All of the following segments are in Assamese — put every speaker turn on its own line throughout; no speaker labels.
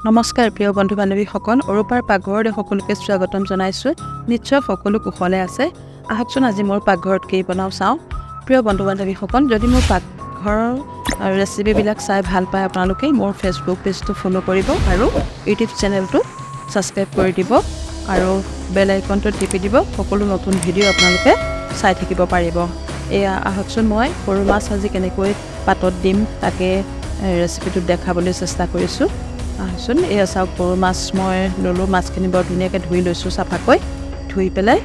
নমস্কাৰ প্ৰিয় বন্ধু বান্ধৱীসকল, অৰূপাৰ পাকঘৰলৈ সকলোকে স্বাগতম জনাইছোঁ। নিশ্চয় সকলো কুশলে আছে। আহকচোন, আজি মোৰ পাকঘৰত কি বনাওঁ চাওঁ। প্ৰিয় বন্ধু বান্ধৱীসকল, যদি মোৰ পাকঘৰৰ ৰেচিপিবিলাক চাই ভাল পায় আপোনালোকে, মোৰ ফেচবুক পেজটো ফ'ল' কৰিব আৰু ইউটিউব চেনেলটো ছাবস্ক্ৰাইব কৰি দিব আৰু বেল আইকনটো টিপি দিব। সকলো নতুন ভিডিঅ' আপোনালোকে চাই থাকিব পাৰিব। এয়া আহকচোন, মই সৰু মাছ আজি কেনেকৈ পাতত দিম তাকে ৰেচিপিটোত দেখাবলৈ চেষ্টা কৰিছোঁ। আহকচোন, এয়া চাওক, সৰু মাছ মই ল'লোঁ। মাছখিনি বৰ ধুনীয়াকৈ ধুই লৈছোঁ চাফাকৈ। ধুই পেলাই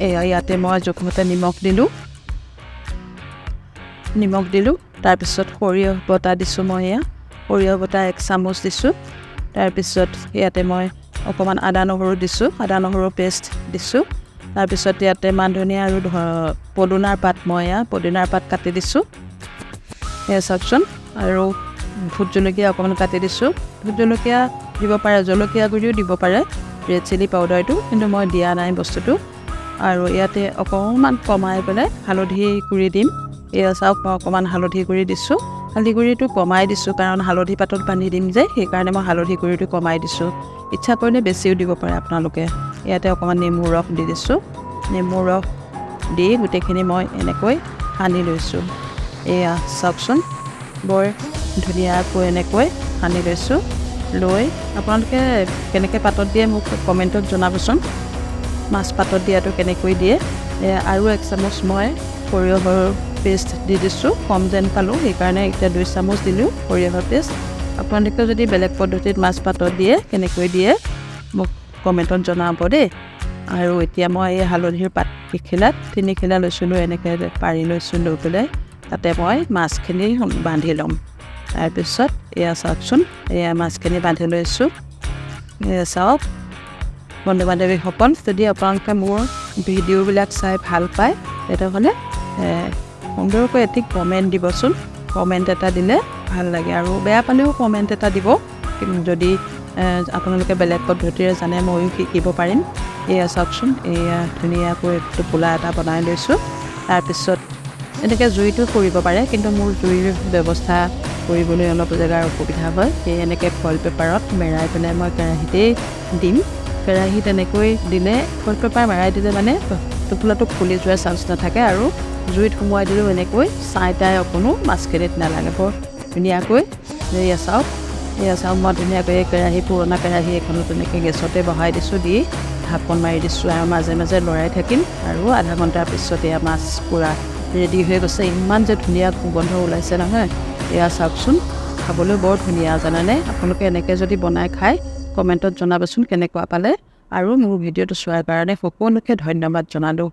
এয়া ইয়াতে মই জোখমতে নিমখ দিলোঁ। নিমখ দিলোঁ, তাৰপিছত সৰিয়হ বটা দিছোঁ। মই এয়া সৰিয়হ বটা 1 চামুচ দিছোঁ। তাৰপিছত ইয়াতে মই অকণমান আদা নহৰু দিছোঁ, আদা নহৰু পেষ্ট দিছোঁ। তাৰপিছত ইয়াতে মান ধনিয়া আৰু পদুনাৰ পাত, মই এয়া পদুনাৰ পাত কাটি দিছোঁ। এয়া চাওকচোন, আৰু ভোট জলকীয়া অকণমান কাটি দিছোঁ। ভোট জলকীয়া দিব পাৰে, জলকীয়া গুড়িও দিব পাৰে, ৰেড চিলি পাউডাৰটো, কিন্তু মই দিয়া নাই বস্তুটো। আৰু ইয়াতে অকণমান কমাই পেলাই হালধি গুড়ি দিম। এয়া চাওক, মই অকণমান হালধি গুড়ি দিছোঁ। হালধি গুড়িটো কমাই দিছোঁ, কাৰণ হালধি পাতত বান্ধি দিম যে, সেইকাৰণে মই হালধি গুড়িটো কমাই দিছোঁ। ইচ্ছা কৰিলে বেছিও দিব পাৰে আপোনালোকে। ইয়াতে অকণমান নেমু ৰস দি দিছোঁ। নেমু ৰস দি গোটেইখিনি মই এনেকৈ সানি লৈছোঁ। এয়া চাওকচোন, বৰ ধুনীয়াকৈ এনেকৈ সানি লৈছোঁ। লৈ আপোনালোকে কেনেকৈ পাতত দিয়ে মোক কমেণ্টত জনাবচোন, মাছ পাতত দিয়াটো কেনেকৈ দিয়ে। আৰু 1 চামুচ মই সৰিয়হৰ পেষ্ট দি দিছোঁ। কম যেন পালোঁ, সেইকাৰণে এতিয়া 2 চামুচ দিলোঁ সৰিয়হৰ পেষ্ট। আপোনালোকে যদি বেলেগ পদ্ধতিত মাছ পাতত দিয়ে, কেনেকৈ দিয়ে মোক কমেণ্টত জনাব দেই। আৰু এতিয়া মই এই হালধিৰ পাত কেইখিলাত, তিনিখিলা লৈছিলোঁ, এনেকৈ পাৰি লৈছোঁ। লৈ পেলাই তাতে মই মাছখিনি বান্ধি ল'ম। তাৰপিছত এয়া চাওকচোন, এয়া মাছখিনি বান্ধি লৈছোঁ। এয়া চাওক বন্ধু বান্ধৱীসকল, যদি আপোনালোকে মোৰ ভিডিঅ'বিলাক চাই ভাল পায়, তেনেহ'লে সুন্দৰকৈ এটি কমেণ্ট দিবচোন। কমেণ্ট এটা দিলে ভাল লাগে আৰু বেয়া পালেও কমেণ্ট এটা দিব। যদি আপোনালোকে বেলেগ পদ্ধতিৰে জানে, ময়ো শিকিব পাৰিম। এয়া চাওকচোন, এয়া ধুনীয়াকৈ টোপোলা এটা বনাই লৈছোঁ। তাৰপিছত এনেকৈ জুইটো কৰিব পাৰে, কিন্তু মোৰ জুইৰ ব্যৱস্থা কৰিবলৈ অলপ জেগাৰ অসুবিধা হয়। সেই এনেকৈ ফইল পেপাৰত মেৰাই পেলাই মই কেৰাহীতেই দিম। কেৰাহীত এনেকৈ দিলে, ফইল পেপাৰ মেৰাই দিলে মানে টোপোলাটো ফুলি যোৱাৰ চান্স নাথাকে আৰু জুইত সুমুৱাই দিলেও এনেকৈ ছাই তাই অকণো মাছখিনিত নালাগে। বৰ ধুনীয়াকৈ এয়া চাওক, এয়া চাওক, মই ধুনীয়াকৈ এই কেৰাহী, পুৰণা কেৰাহী এখনত তেনেকৈ গেছতে বহাই দিছোঁ, দি ঢাকন মাৰি দিছোঁ আৰু মাজে মাজে লৰাই থাকিম। আৰু আধা ঘণ্টাৰ পিছত এয়া মাছ পূৰা ৰেডি হৈ গৈছে। ইমান যে ধুনীয়া সুগন্ধ ওলাইছে নহয়! এয়া চাওকচোন, খাবলৈ বৰ ধুনীয়া, জানেনে? আপোনালোকে এনেকৈ যদি বনাই খায়, কমেণ্টত জনাবচোন কেনেকুৱা পালে। আৰু মোৰ ভিডিঅ'টো চোৱাৰ কাৰণে সকলোকে ধন্যবাদ জনালোঁ।